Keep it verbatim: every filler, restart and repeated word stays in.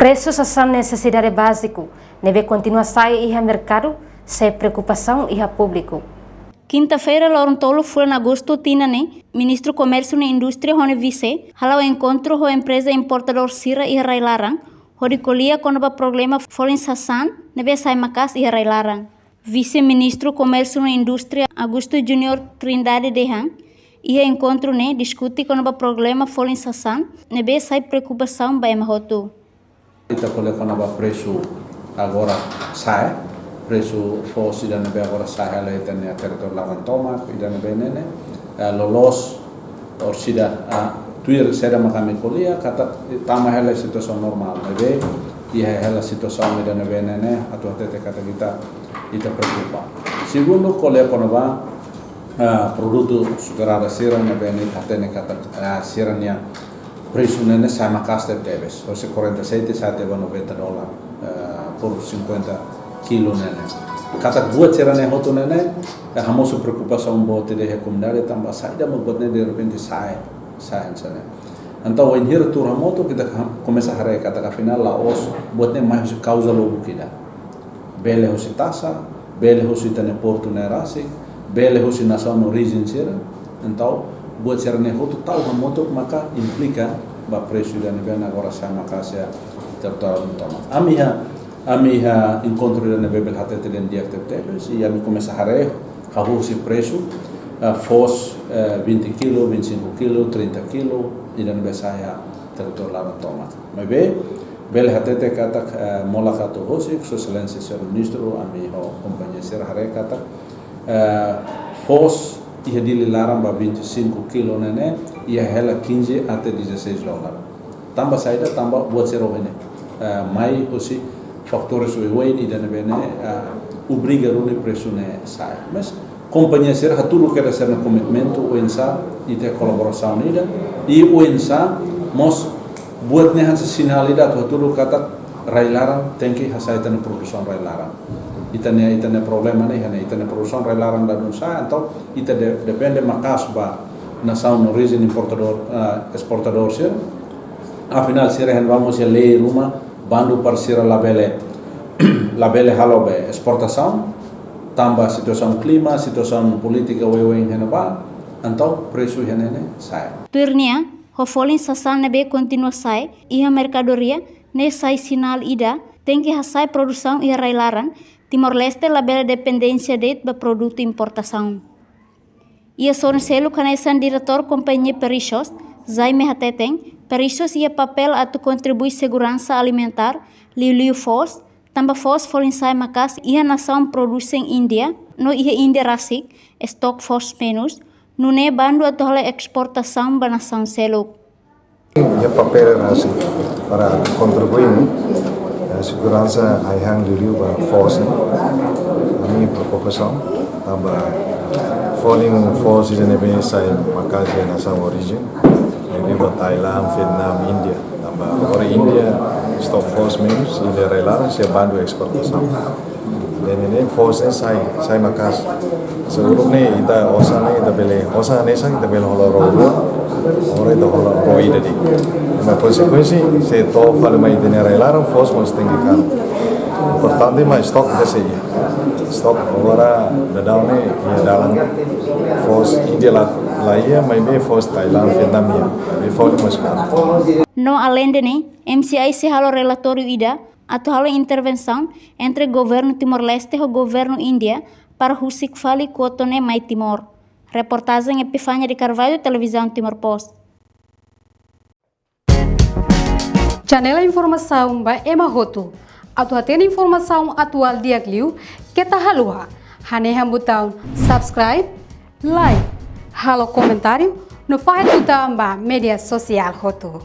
Presu sasán nesesidade báziku ne'ebé kontinua sa'e iha merkadu, sai preokupasaun iha públiku. Kinta-feira, loron tolu fulan Agostu tinan ne'e, Ministru Komérsiu no Indústria ho nia vise hala'o enkontru ho empreza importadór sira iha rai-laran, hodi ko'alia kona-ba problema folin sasán ne'ebé sa'e maka'as iha rai-laran. Vise-Ministru Komérsiu no Indústria, Augusto Júnior Trindade dehan, iha enkontru ne'e diskute kona-ba problema folin sasán ne'ebé sai preokupasaun ba ema hotu. Ita ko'alia kona-ba presu agora sa'e, presu foos ida ne'ebé agora sa'e hela iha ita-nia territóriu laran tomak, ida ne'ebé ne'e ne'e, eh, loloos orsida, ah, tuir saida mak ami ko'alia, katak tama hela situasaun normál, ne'ebé iha hela situasaun ida ne'ebé ne'e ne'e, atu hatete katak ita, ita preokupa. Segundu, ko'alia kona-ba, ah, produtu sukarada sira ne'ebé ne'e hatene katak, ah, sira-nia presu ne'e ne'e sa'e maka'as tebetebes. Hosi quarenta e sete sa'e tiha ba noventa dólar, eh, por cinquenta kilo ne'e ne'e. Katak buat sira-ne'e hotu ne'e ne'e, eh, hamosu preokupasaun boot ida iha komunidade tanba saida mak buat ne'e derrepente sa'e, sa'e hanesan ne'e. Entaun, wainhira tuur hamutuk ita ha-, komesa haree katak afinál la'ós buat ne'e mai husi kauza lubuk ida. Bele husi taxa, bele husi ita-nia portu ne'e rasik, bele husi nasaun orijen sira. Entaun, buat sira-ne'e hotu tau hamutuk maka implika ba presu ida ne'ebé agora sa'e maka'as iha territóriu tomak. Ami iha, ami iha enkontru ida ne'ebé bele hatete dehan di'ak tebetebes, i ami komesa haree, hahú husi presu, eh, foos, eh, vinte kilo, vinte e cinco kilo, trinta kilo, ida ne'ebé sa'e iha territóriu laran tomak. Maibé, bele hatete katak, eh, molok atu husik, Sua Exelénsia Señór Ministru, ami ho kompañia sira haree katak, eh, foos iha Dili laran ba vinte e cinco kilo ne'e ne'e, iha hela quinze até dezasseis dólar. Tanba saida, tanba buat sira ohin ne'e, eh, mai husi fatores oioin ida ne'ebé ne'e, eh, obriga duni presu ne'e sa'e. Mas, kompañia sira hatudu kedas sira-nia komitmentu, oinsá ita kolaborasaun ida, i oinsá mós buat ne'e hanesan sinál ida atu hatudu katak rai-laran tenke hasa'e ita-nia produsaun rai-laran. Ita-nia, ita-nia problema ne'e, ita-nia, ita-nia produsaun rai-laran dala ruma sa'e, entaun ita de-, depende maka'as ba nasaun orijen importadór, ah, esportadór sira. Afinál sira hein ba mós iha lei ruma, bandu para sira labele, labele halo be esportasaun, tanba situasaun klima, situasaun polítika oioin iha ne'ebá, entaun presu iha ne'e ne'e sa'e. Tuir nia, ho folin sasán ne'ebé kontinua sa'e iha merkadoria, ne'e sai sinál ida, tenke hasa'e produsaun iha rai-laran, Timor-Leste labele dependénsia de'it ba produtu importasaun. Iha sorin seluk hanesan diretór kompañia Perishos, Jaime hateten, Perishos iha papél atu kontribui seguransa alimentár, liuliu foos, tanba foos folin sa'e maka'as iha nasaun produsen Índia, no iha Índia rasik, estok foos menus, nune'e bandu atu halo esportasaun ba nasaun seluk. Iha papél rasik para kontribui, eh, seguransa ai-han liuliu ba foos ne'e. Ami preokupasaun, tanba folin foos ida ne'ebé sa'e maka'as iha nasaun orijen, liuliu ba Thailand, Vietnam, Índia. Tanba agora Índia, estok foos menus, Índia rai-laran, sei bandu esportasaun. Ne'e ne'e foos ne'e sa'e, sa'e maka'as. Se uluk ne'e ita osan ne'e ita bele, osan hanesan ita bele hola rua, agora ita hola rua ida de'it. Mas konsekuénsia, se to'o fali mai ita-nia rai-laran, foos mós tenke karu. Importante mak estok ita sei iha. Estok agora daudaun ne'e iha dalan, foos Índia la, la iha, maibé foos Thailand, Vietnam iha. Maibé foos mós karu. No aleinde ne'e, M C I sei halo relatóriu ida, atu halo intervensaun entre governu Timor-Leste ho governu Índia para husik fali kuota ne'e mai Timor. Reportajen Epifania de Carvalho, Televizaun Timor Post. Channel informasaun ba ema hotu. Atu hatene informasaun atuál di'ak liu, keta haluha hanehan butaun subscribe, like, halo komentáriu, no fahe tutan ba média sosiál hotu.